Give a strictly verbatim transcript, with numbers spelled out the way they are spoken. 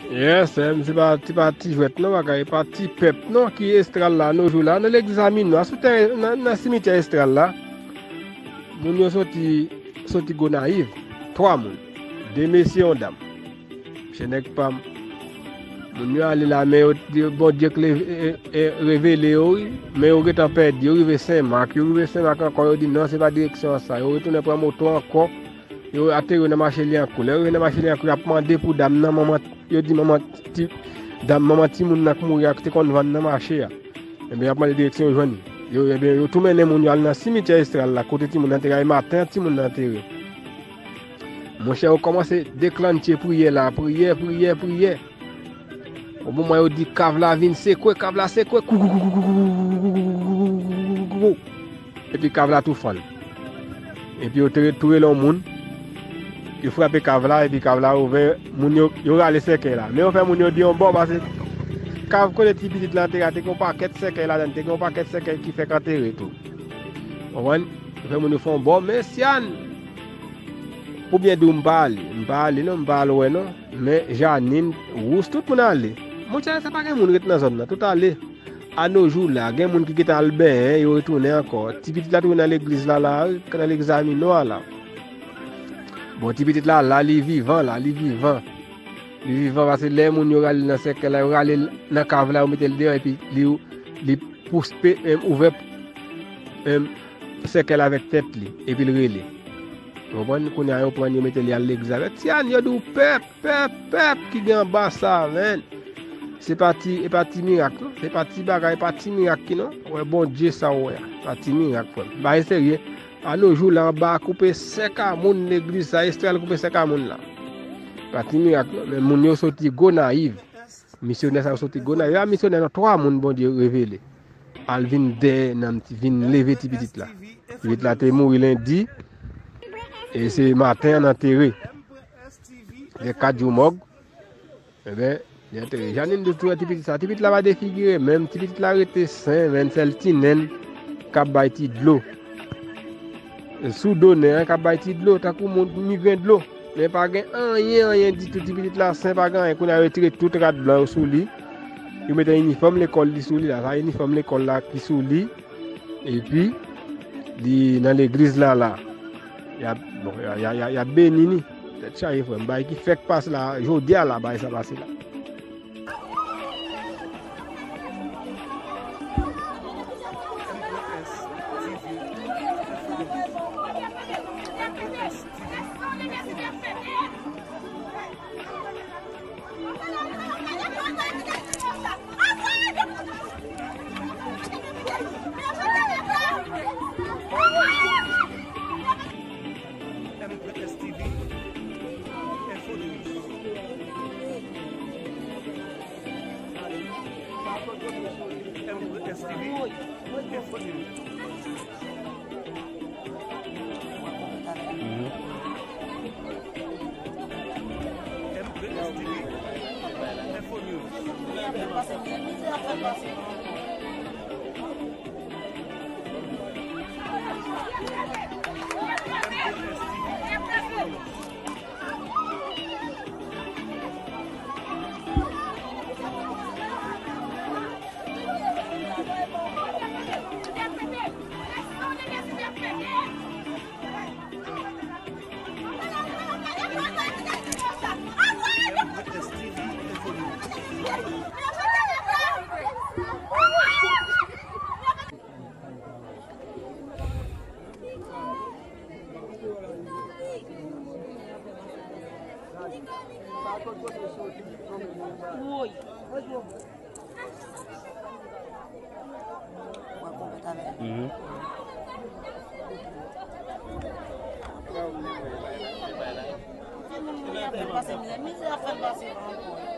Yes, em, se pa, se pa ti jwèt non, bagay, pa ti pèp non ki Estral la, nou jou la, nan legliz Aminwa, sou tè, nan, nan simityè Estral la. Moun yo soti, soti Gonayiv, twa moun, de mesye, yon dam. Mesye nèg pa m. Moun yo ale la, men yo, yo, Bondye k leve, e, e, revele yo, wi. Men yo gentan pèdi, yo rive Senmak, yo rive Senmak ankò, yo di non, se pa direksyon sa. Yo retounen pran moto ankò, yo atere nan mache Lyankou. Lè yo rive nan mache Lyankou, y ap mande pou dam nan, manman, yo di manman ti, dam, manman timoun nan k mouri a, ki te konn vann nan mache a. Ebyen, y ap mande direksyon yo jwenn. Yo, ebyen, yo tou mennen moun yo al nan simityè Estral la, kote timoun nan te rayi maten an, timoun nan antere. Monchè, yo kòmanse deklannche priyè la, priyè, priyè, priyè. O moman yo di kav la vin sekwe, kav la sekwe, koukoukoukoukoukoukoukoukoukoukoukoukou. Epi kav la tou fann. Epi yo te tou rele yon moun, yo frape kav la, epi kav la ouvè, moun yo, yo rale sèkèy la. Men yo fè moun yo di yon bò, paske kav kote ti pitit la antere a, te gen yon pakèt sèkèy ladan, te gen yon pakèt sèkèy ki fèk antere tou. Konprann? Yo fè moun yo fè yon bò, men Syan, pou byen di w, m pa ale. M pa ale non, m pa al wè non. Men Janine, Wous, tout moun ale. Monchè, sa pa gen moun ret nan zòn nan, tout ale. A no jou la, gen moun ki gentan al benyen, yo retounen ankò. Ti pitit la tou nan legliz la, la, nan legliz Aminwa la. Bon, ti pitit la, la, li vivan, la, li vivan. Li vivan, paske lè moun yo rale l nan sèkèy la, yo rale l nan kav la, yo mete l deyò, epi li, li pous pe, em, ouvè, em, sèkèy la avèk tèt li, epi l rele. Ou konprann? Kounye a, yo pran l, yo mete li al legliz avèk. Syan, yo di w pèp, pèp, pèp ki gen anba sa, menn. Se pa ti, e pa ti mirak, non. Se pa ti bagay, e pa ti mirak ki, non. Wè Bondye sa w wè a. Pa ti mirak, frè m. Bagay serye. A no jou la, anba a koupe sèk a moun legliz sa, Estral koupe sèk a moun la. Pa ti mirak, non. Men moun yo soti Gonayiv. Misyonè sa yo soti Gonayiv. A misyonè nan twa moun Bondye revele. Al vin dèyè nan ti, vin leve ti pitit la. Ti pitit la te mouri lendi. E se maten an antere. Gen kat jou mòg. Ebyen, li antre. Janine di w tou wè ti pitit sa. Ti pitit la pa defigire menm. Ti pitit la rete sen, menm sèl ti nen k ap bay ti dlo. Sou do nen an k ap bay ti dlo, tankou moun migren dlo. Men pa gen anyen, anyen ditou. Ti pitit la sen, pa gen anyen. Kounye a yo retire tout rad blan yo sou li. Yo mete inifòm lekòl li sou li la. Sa inifòm lekòl la ki sou li. Epi, li nan legliz la, la. Y ap, bon, y a, y a, y a, y ap beni ni. Tèt chaje, frè m. Bagay ki fèk pase la, jodi a la, bagay sa pase la. M V S T V, Info News. M V S T V, Info News. M V S T V, Info News. Woy. Mhm. Mizè ap fè l pase ankò.